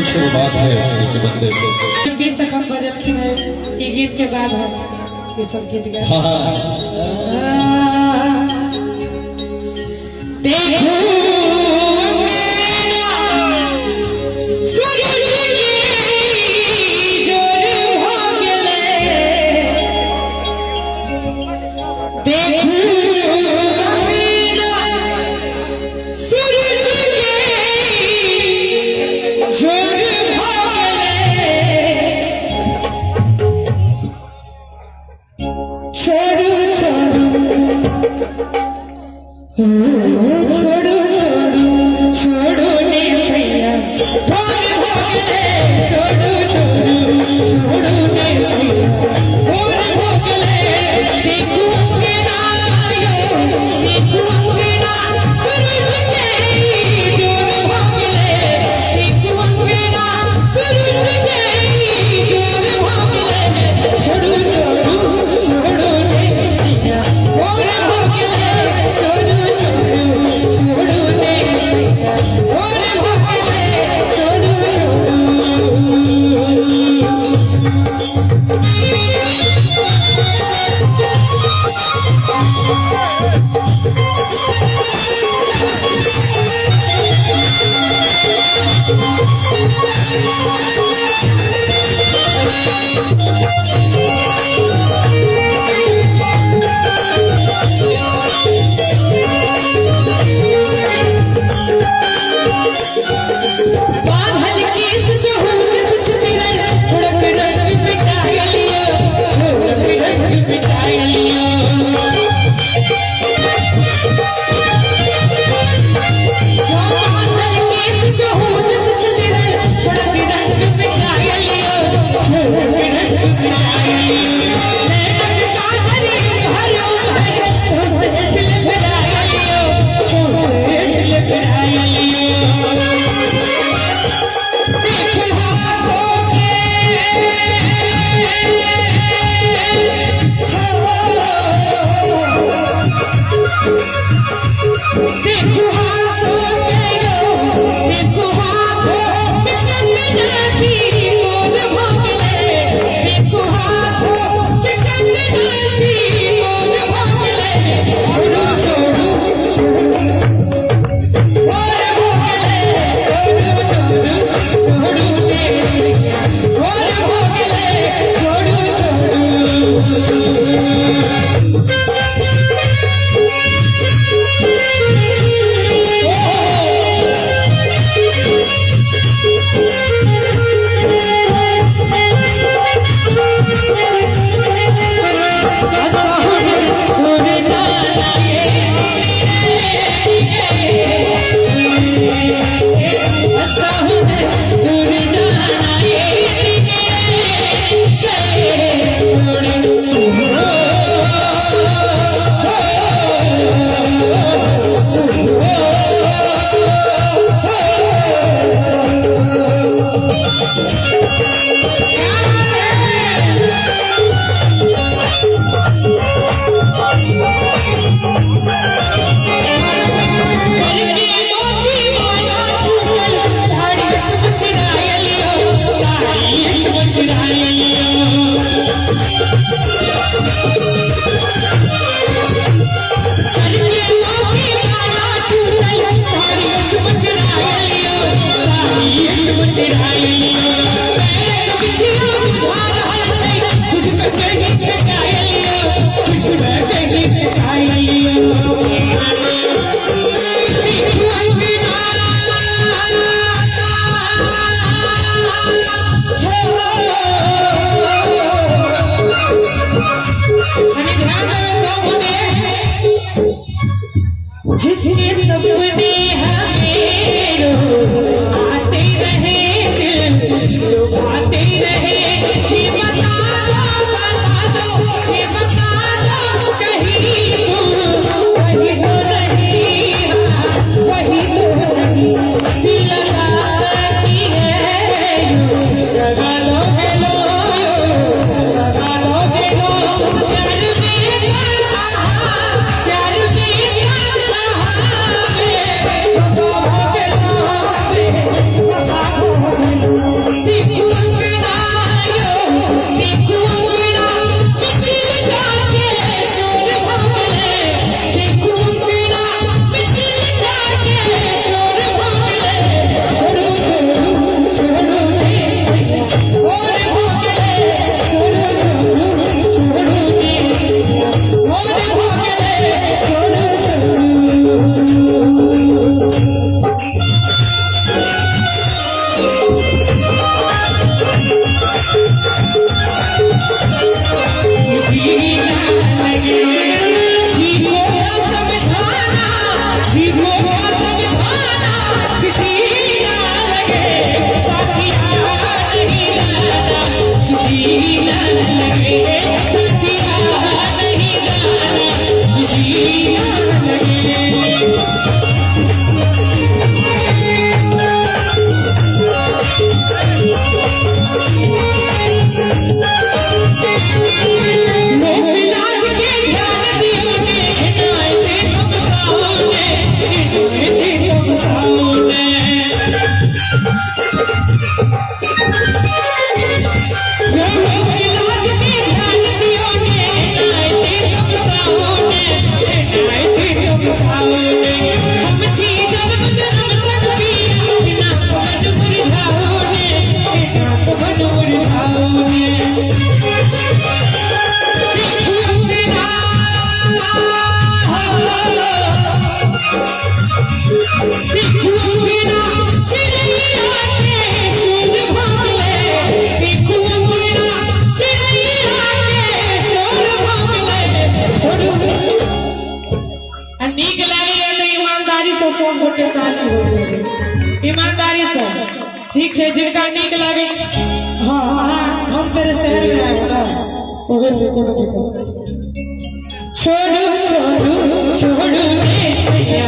शुरुआत है इस बंदे को। 20 अखन बजलखिन है ई गीत के बाद हम ई सब गीत गाए। हाँ हाँ। देखू मेरा सूरज के जोर भ गेलै। देखू मेरा सूरज के जोर भ गेलै। छोड़ू छोड़ू, छोड़ू छोड़ू, छोड़ू ने सैया भोर भ गेलै। छोड़ू छोड़ू, छोड़ू ने सैया भोर भ गेलै। देखू अंगना यो, देखू अंगना सूरज के जोर भ गेलै। देखू अंगना सूरज के जोर भ गेलै। छोड़ू छोड़ू, छोड़ू ने सैया भोर भ गेलै। छोड़ू छोड़ू, छोड़ू ने सैया भोर ठीक छै, जिनका नीक लागे। हाँ हाँ, हम तेरे शहर में आए ना, ओहे तो कोनो दिक्कत। छोड़ू छोड़ू छोड़ू रे सैया।